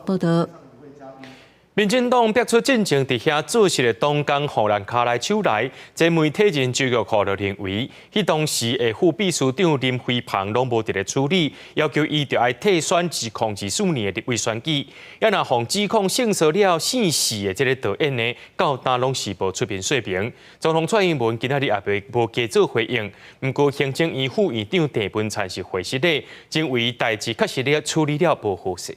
報道。民進黨逼出進前佇遐做事的黨工予人跤來手來，前媒體人周玉蔻就認為，彼當時的副秘書長林飛帆攏無佇咧處理，要求伊著愛退選2024年的立委選舉。也若予指控性騷擾性事的這个導演呢，到今攏是無出面說明。總統蔡英文今仔日也未無加做回應。毋過行政院副院長鄭文燦是回實咧，認為代誌確實咧處理了無好勢。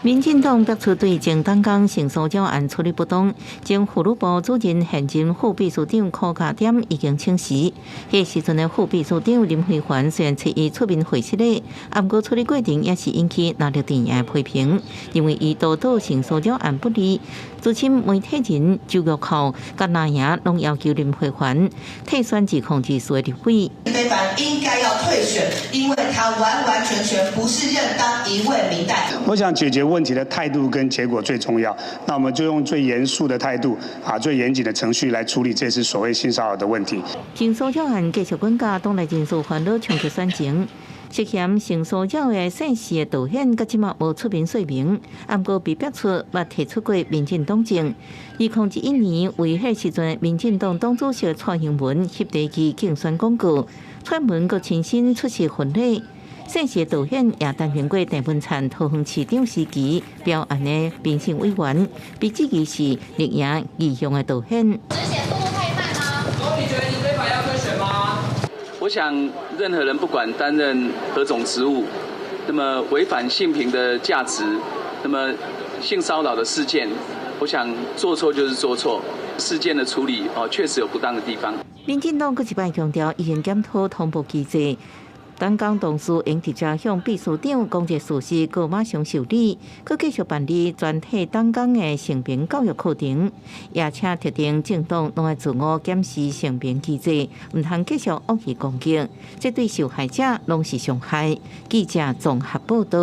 民進黨逼出對前黨工性騷擾案處理不當，前婦女部主任現任副秘書長柯嘉典已經請辭。彼時陣的副秘書長林飛帆雖然七日出面回釋咧，毋過處理過程也是引起藍綠陣營批評，認為伊督導性騷擾案不利。資深媒體人周玉蔻佮藍營攏要求林飛帆退選2024的立委。林飛帆應該要退選，因為他完完全全不是任當一位民代。我想解決問題的態度跟結果最重要，那我們就用最嚴肅的態度啊，最嚴謹的程序來處理這次所謂性騷擾的問題。性騷擾案繼續滾加，黨內人士煩惱衝擊選情。涉嫌性騷擾的姓氏的導演，佮這馬無出面說明，毋過被逼出捌提出過民進黨證。2011年，為彼時陣民進黨黨主席蔡英文翕第支競選廣告，蔡英文閣親身出席婚禮。姓氏導演也擔任過鄭文燦桃園市長時期標案的評審委員，被質疑是綠營御用的導演。只顯速度太慢嗎？你覺得林飛帆要退選嗎？我想，任何人不管擔任何種職務，那麼違反性平的價值，那麼性騷擾的事件，我想做錯就是做錯，事件的處理哦，確實有不當的地方。民進黨閣一擺強調，已經檢討通報機制。黨工同事應直接向秘書長講這事實，閣馬上受理，閣繼續辦理全體黨工的性平教育課程，也請特定政黨攏愛自我檢視性平機制，毋通繼續惡意攻擊，這對受害者攏是傷害。記者綜合報道。